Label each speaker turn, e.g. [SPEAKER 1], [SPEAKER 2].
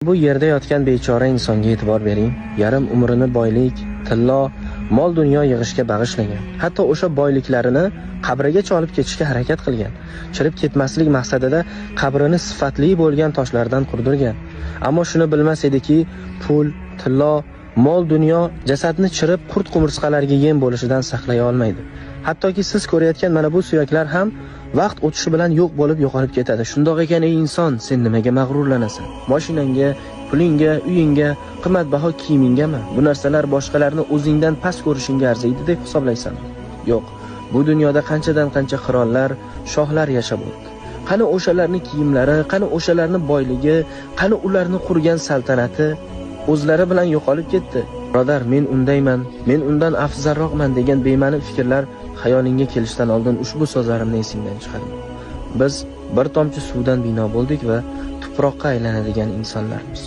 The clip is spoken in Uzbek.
[SPEAKER 1] Bu yerda yotgan bechora insonga e'tibor bering. Yarim umrini boylik, tillo, mol-dunyo yig'ishga bag'ishlagan. Hatto o'sha boyliklarini qabrigacha olib ketishga harakat qilgan. Chirib ketmaslik maqsadida qabrini sifatli bo'lgan toshlardan qurdirgan. Ammo shuni bilmas ediki, pul, tillo, mol-dunyo jasadni chirib qurt-qumursqalarga yem bo'lishidan saqlay olmaydi. Hattoki siz ko'rayotgan mana bu suyaklar ham vaqt o'tishi bilan yo'q bo'lib yo'qolib ketadi. Shundoq ekan, ey inson, sen nimaga mag'rurlanasan? Mashinangga, pulingga, uyingga, qimmatbaho kiyimingami? Bu narsalar boshqalarni o'zingdan past ko'rishingga arziydi deb hisoblaysanmi? Yo'q. Bu dunyoda qanchadan qancha qirollar, shohlar yashab o'tdi. Qani o'shalarni kiyimlari, qani o'shalarni boyligi, qani ularni qurgan saltanati o'zlari bilan yo'qolib ketdi. Birodar, men undayman, men undan afzalroqman degan bema'ni fikrlar xayolingga kelishdan oldin ushbu so'zlarimni esingdan chiqarma. Biz bir tomchi suvdan bino bo'ldik va tuproqqa aylanadigan insonlarmiz.